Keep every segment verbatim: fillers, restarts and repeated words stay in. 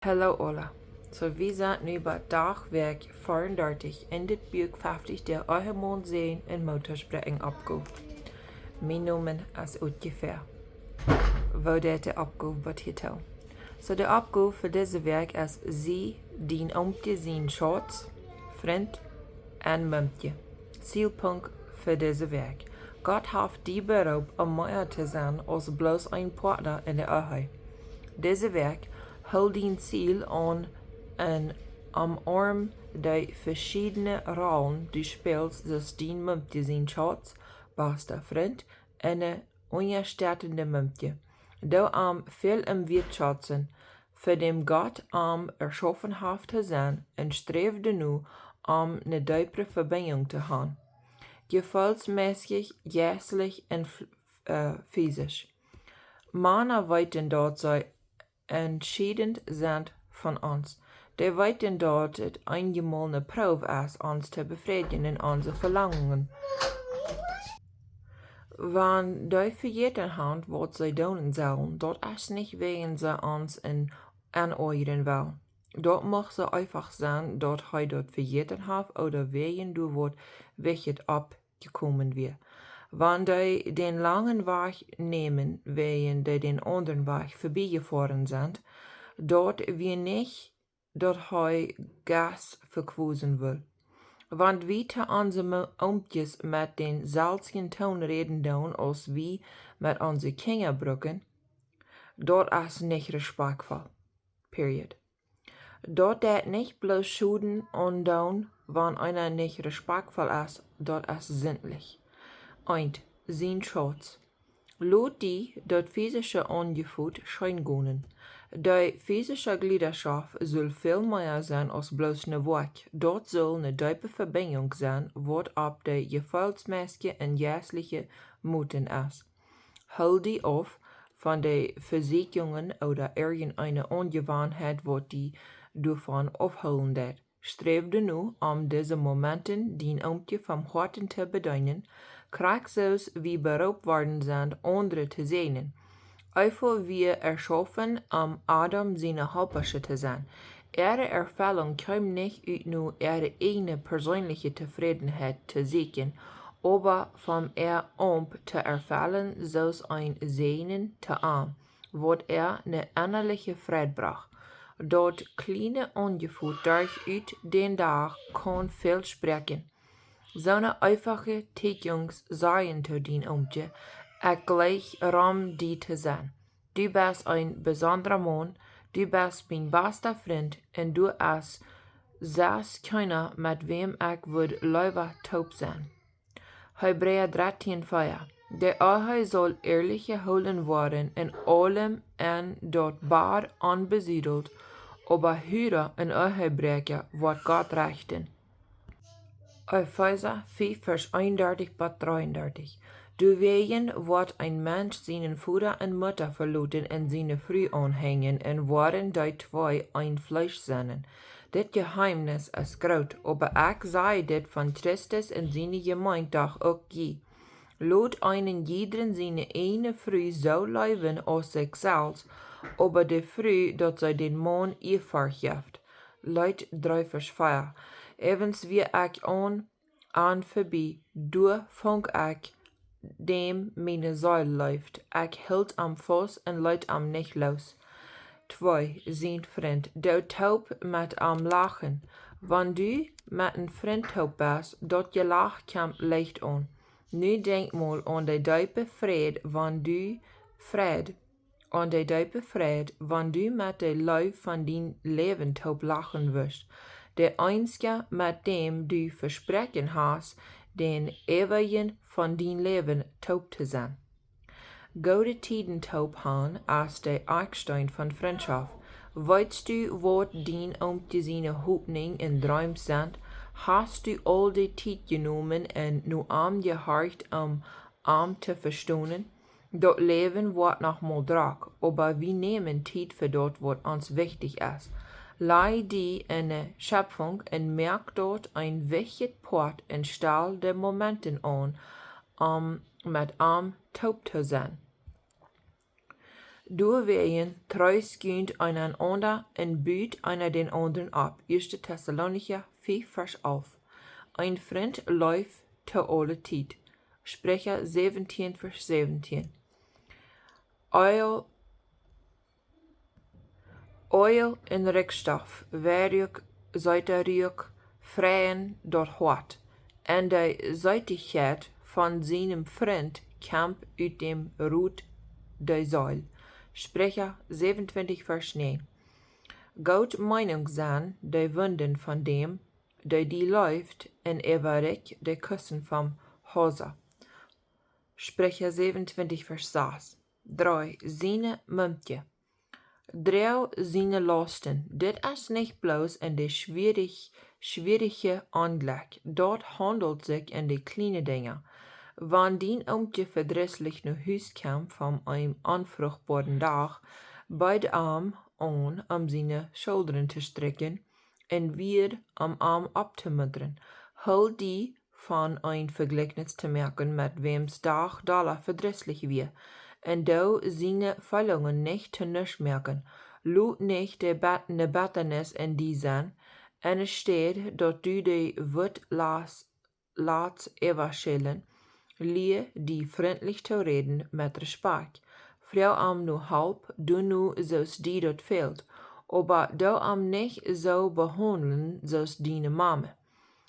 Hallo aula. Soo, wie sent nu bie Dach, Wäakj veeaundartich en dit Buak feftich, de Ehemaun, Sän un Mootospreekjen Oppgow. Mien Nomen es Utje Fäa. Woo deit de Oppgow bat hia too? Soo, de Oppgow fa dise Wäakj es: Sie dien Oomkje sien Schauz, Frint un Mumkje. Zielpunkt fa dise Wäakj: Gott haft die beroopt, om mea to sennen aus bloos een Partner en de Ehe. Dise Wäakj: Hool dien Ziel aun un omoarm de veschiedne Rollen du spälst, soo aus dien Mumkje sien Schauz, basta Frint un een unjastetende Mumkje. Doo am väl em Wieetschauzen, fa däm Gott am erschaufen haft to sennen, un sträw doano, om ne deepre Vebinjunk to han, jefeelsmässich, jeistlich un f-, äh, fisisch. Mana weeten, daut see entschiedent sent von ons. Dee weeten, daut et eenjemol ne Proow es, ons to befriedjen en onse Velangungen. Wan dee vejäten han, waut see doonen sellen, daut es nich wäajen see ons en-, enoajren wellen. Daut mucht soo eefach sennen, daut hee daut vejäten haft, ooda wäajen doa waut Wichtjet oppjekomen wia. Wan dee dän langen Wajch nämen, wäajen dee dän aundren Wajch vebie jefoaren sent, daut wia nich, daut hee Gas vekwosen wull. Wan wie to onse Mo-, Oomkjes met dän selwjen Toon räden doonen, aus wie met onse Kjinja brucken, daut es nich respektvoll. Period. Daut deit nich bloos Schoden aundoonen, wan eena nich respektvoll es, daut es sindlich. Eent, sien Schauz. Lot die daut fisische Aunjefot scheen gonen. De fisische Jliedaschoft sull väl mea sennen aus bloos ne Woakj. Daut sull ne deepe Vebinjunk sennen, waut opp de jefeelsmässje un jeistliche Moten es. Hool die auf von de Vesieekjungen ooda irjenteene Aunjewanheit, waut die doavon aufhoolen deit. Sträw doano, om dise Momenten dien Oomkje von Hoaten to bedeenen, krakjt soo aus wie beroopt worden sent, aundre to säajnen. Eva wia erschaufen, om Adam siene Halpasche to sennen. Äare Erfellunk kjeem nich ut, no äare ieejne perseenliche Tofrädenheit to sieekjen, oba om äa Aumt to erfellen, soo aus een Säajen to am, waut äa ne ennaliche Freid brocht. Daut kjliene Aunjefot derch ut dän Dach kaun väl spräakjen. Soone eefache Tietjunjs sajen to dien Oomkje: Ekj jleich rom die to sennen. Du best een besondra Maun, du best mien basta Frint, un doa es sest kjeena, met wäm ekj wudd leewa toop sennen. Hebräa dartieen vea. De Ehe saul ierlich jehoolen woaren, en aulem, un daut Bad onbesiedelt, oba Hura un Ehebräakja woat Gott rechten. Efeesa fief, Varsch eenundartich bat dreeundartich. Doawäajen woat een Mensch sienen Voda un Mutta veloten un siene Fru aunhenjen, un woaren dee twee een Fleesch sennen. Dit Jeheemnis es groot, oba ekj saj dit von Christus un siene Jemeent, doch uk jie. Lot eenen jiedren siene ieejne Fru soo leewen aus sikj selfst, oba de Fru, daut see dän Maun Ieaforcht jeft. Leet dree, Varsch vea. Äwent wia ekj aun an vebie, doa funk ekj, däm miene Seel leeft. Ekj hilt am faust un leet am nich loos. Twee, sien Frint. Doo toop met am lachen. Wan du met een Frint toop best, daut Jelach kjemt leicht aun. Nu denkj mol aun de deepe Freid, wan du Freid, aun de deepe Freid, wan du met de Leew von dien Läwen toop lachen wurscht, de eensja, met däm du vespräakjen hast, dän Äwajen von dien Läwen toop to sennen. Goode Tieden toop han es de Akjsteen von Frintschoft. Weetst du, waut dien Oomkje siene Hopninj un Dreem sent? Hast du aul de Tiet jenomen un no am jehorcht, om am to vestonen? Daut Läwen woat noch mol drock, oba wie nämen Tiet fa daut, waut ons wichtich es. Laj die en de Schepfunk un moak daut een wichtjet Poat un stal de Momenten aun, om met am toop to sennen. Doawäajen treest junt eent daut aundre un but eena dän aundren opp. Ieeschte Tessalonicha fief, Varsch alf. Een Frint leeft to aule Tiet. Spricha säwentieen, Varsch säwentieen. Eelj, Eelj un Rikjstoff, Weiruak, seeta Ruak, freien daut Hoat, un de Seetichkjeit von sienen Frint kjemt ut däm Rot de Seel. Spricha säwenuntwintich, Varsch näajen. Goot Meenunk sent de Wunden von däm, dee die leeft, un äwarikj de Kussen vom Hausa. Spricha säwenuntwintich, Varsch sas. Dree, siene Mumkje. Droag siene Lausten. Dit es nich bloos en de schwierich, schwierige Onjlekj. Daut haundelt sikj en de kjliene Dinja. Wan dien Oomkje vedrisslich no Hus kjemt von eenen onfruchtboaren Dach, beed am aun, om siene Schullren to strekjen, un wia, om am opptomuntren. Hool die von een Vejlikjnis to moaken met wäms Dach dolla vedrisslich wia, un doo siene Feelungen nich to nuscht moaken. Lot nich de bet-, de Bettanis en die sennen, enne Städ daut du de Wut latst, latst äwaschellen, lia die frintlich to räden met Respakjt. Froag am no Help, doo no soo aus die daut fält, oba doo am nich soo behaundlen soo aus diene Mame,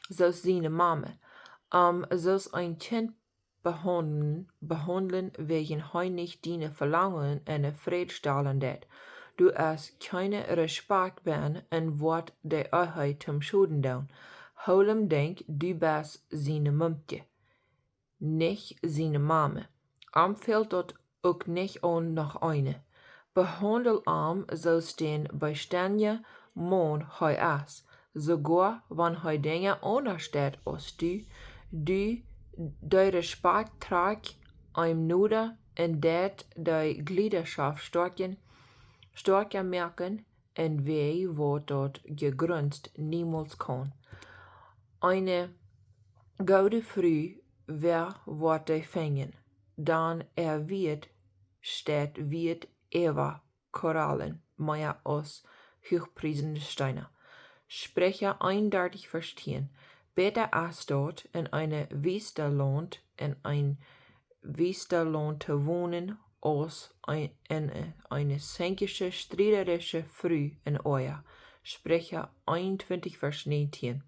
soo aus siene Mame. Am soo aus een Kjint behaundlen, behaundlen, wäajen hee nich diene Velangen enne Fräd stalen deit. Du hast kjeenen Respakjt bie am un woascht de Ehe toom Schoden doonen. Hool em denkj, du best siene Mumkje, nich siene Mame. Am fält daut uk nich aun noch eene. Behaundel am soo aus dän bestendjen Maun hee es, soogoa wan hee Dinja aundasch deit aus du. Du, de Respakjt trakjt am noda un deit de Jliedaschoft stoakja, stoakja moaken, un wee woat daut jegrunzt niemols kaun. Eene goode Fru, wäa woat dee finjen? Dan äa Wieet steit wiet äwa Korallen, mea aus huachpriesende Steena. Spricha eenundartich, Varsch tieen. Bäta es daut, en eene wieste Launt, en een wieste Launt to wonen, aus een, en, en eene sinkjische, striederische Fru en Oaja. Spricha eenuntwintich, Varsch näajentieen.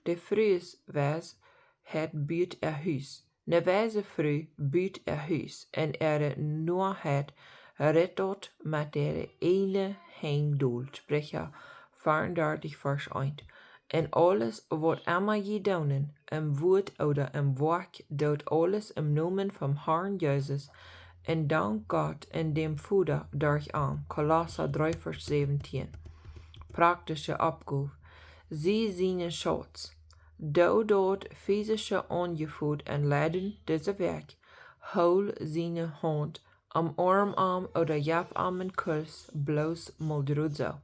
De Fruesweisheit but äa Hus. Ne weise Fru but äa Hus, un äare Noaheit rät daut met äare ieejne Henj dol. Spricha veeaundartich, Varsch eent. En aules, waut emma jie doonen, em Wuat ooda em Woakj, doot aules em Nomen vom Harn Jesus, un dankt Gott un däm Voda derch am. Kolossa dree, Varsch säwentieen. Praktische Oppgow. Sie siene Schautz. Doo daut fisische Aunjefot aunleiden dise Wäakj. Hool siene Haunt, omoarm am ooda jeff am een Kuss, bloos mol jrod soo.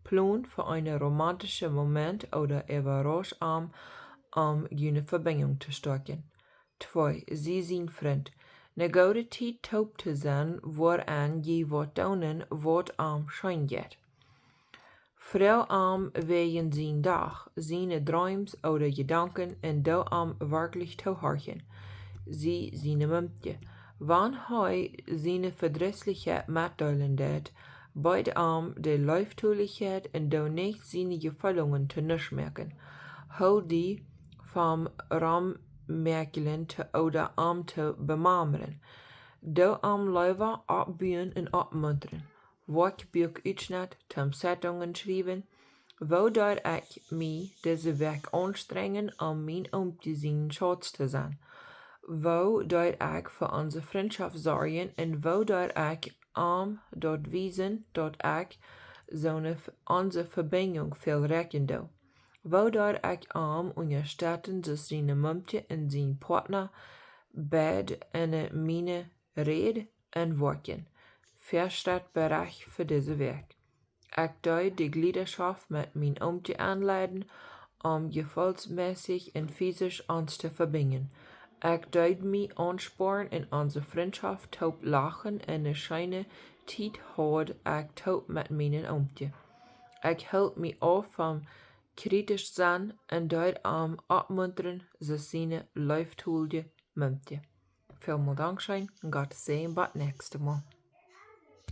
Plon fa een romantischet Moment ooda äwarasch am, om june Vebinjunk to stoakjen. Twee, sie sien Frint. Ne goode Tiet toop to sennen, woaren jie waut doonen, waut am scheen jeit. Froag am wäajen sien Dach, siene Dreems ooda Jedanken, un doo am werkjlich toohorchen. Sie siene Mumkje. Wan hee siene Vedrisslichkjeit metdeelen deit, beed am de Leeftolichkjeit un doo nich siene Jefeelungen to nuscht moaken. Hool die vom Rommäakjlen to, ooda am to bemamren. Doo am leewa oppbuen un oppmuntren. Woakjbuak Utschnett, toom Zeitungen schriewen. Woo deed ekj mie dise Wäakj aunstrenjen, om mien Oomkje sien Schautz to sennen? Woo deed ekj fa onse Frintschoft sorjen un woo deed ekj am daut wiesen, daut ekj soone F-, onse Vebinjunk väl rieekjen doo? Woo deed ekj am unjastetten, soo aus siene Mumkje un sien Poatna beid enne miene Räd un Woakjen? Väastat Berecht fa dise Wäakj. Ekj deed de Jliedaschoft met mien Oomkje aunleiden, om jefeelsmässich un fisisch ons to vebinjen. Ekj deed mie aunsporen un onse Frintschoft toop lachen un ne scheene Tiet haud ekj toop met mienen Oomkje. Ekj hilt mie auf vom kjrietisch senn un deed am oppmuntren soo aus siene leeftolje Mumkje. Välmol dankscheen un Gott säajen, bat näakjstet Mol.